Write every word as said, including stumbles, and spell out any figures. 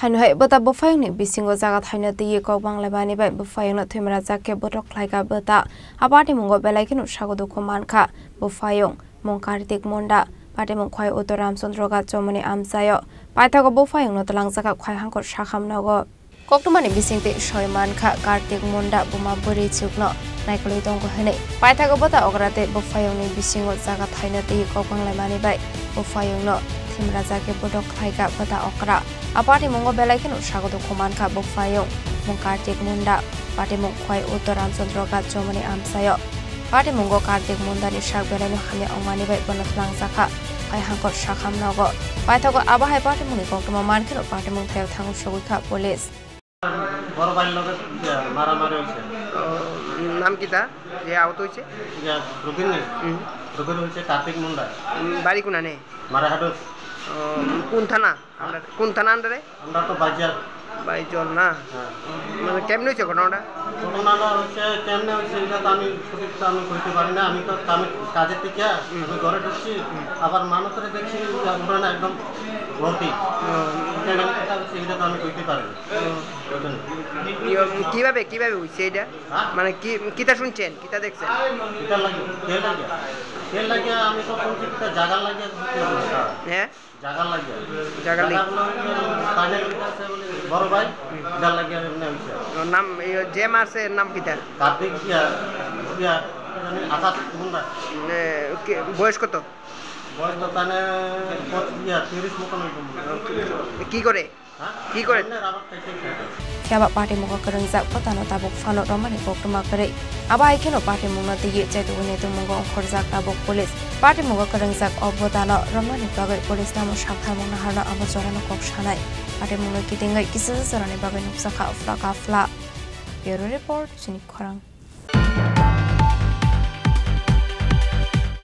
Haino hai bwta buphaiyungni bisingo jaga thaina twiwi kok banglaimani bai buphaiyungno thwimra jak khe botok khlaikha bwta. A patimungo belai kheno sago dukhu mankha buphaiyung, mung Kartik Munda, patimung Khwai Uttor Ramchandra Ghat chomoni amchaio. Paithago buphaiyungno twlangjakha Khwai hangkor sakham nogo. Koktwmani bisingtwi soi mankha Kartik Munda buma bwrwi chukno naikolwi tongo hwnwi. Paithago bwta okra tei buphaiyungni bisingo jaga thaina twiwi kok banglaimani bai buphaiyungno thwimra jak khe botok khlaikha bwta okra. A patimungo belai kheno sago dukhu mankha buphaiyung, mung Kartik Munda, patimung Khwai Uttor Ramchandra Ghat chomoni amchaio. Patimungo Kartik Mundani sak belaino hamya wngmani bai bono twlangjakha Khwai hangkor sakham nogo. Paithago abo hai patimungni koktwma mankheno patimung thaio thangwi sogwi kha police. বড় ভাইয়ের লগে, ইয়ে, মারামারি হয়েছে। ও, নাম কিতা? যে আহত হয়েছে? ইয়ে, রবিন নেই। হুম। রবিন হয়েছে কার্তিক মুন্ডা। উম, বাড়ি কোনানে? মারাহাটুর। ও, কোন থানা? আমরা কোন থানা আন্ডারে? আমরা তো বাইজার। বাইজল না? হ্যাঁ। মানে কেমনে হয়েছে ঘটনাটা? ঘটনাটা হচ্ছে কেমনে হয়েছে এটা তো আমি সঠিক তো আমি কইতে পারি না। আমি তো কামে, কাজের থেকে হুম। আমি ঘরে ঢুকছি, হুম। আবার মানুষের দেখছি যে ওখানে একদম ভর্তি। ও। কেন এটা হচ্ছে এটা তো আমি কইতে পারি না। ও। বুঝলেন? ইয়ে, কিভাবে, কিভাবে হয়েছে এটা? হ্যাঁ? মানে কি, কিতা শুনছেন, কিতা দেখছেন? এটা লাগে, তেল লাগে। তেল লাগে, আমি তো শুনছি কিতা জায়গা লাগে। হ্যাঁ? জাগা লাগে। জাগা লাগে। জাগা হলো, তাইলে এটা আছে বলে বড় ভাই, হুম। এটা লাগে এমনি হইছে। ওর নাম, এই যে মারছে, এর নাম কিতা? কার্তিক ইয়া, ইয়া, জানি আকাশ মুন্ডা। মানে, কি, বয়স কত? বয়স তো তাহলে পঁচ-, ইয়া, তিরিশ মতন হইব মনে হয়। কি করে? হ্যাঁ? কি করে? এমনি রাবার খাইতে খাইতে। Phiya ba patimungo kwrwngjak bwtano tabuk phano romani koktwma kwrwi. Abo hai kheno patimungno twiwi chaitugwi naitukmungo ongkhorjak tabuk police. Patimungo kwrwngjak o bwtano romani bagwi police tamo saktharmung naharno abo jorano kok sanai. Patimungno kitingwi kisisa jorani bagwi nukjakha phla ka phla. Bureau Report, Chini Khorang.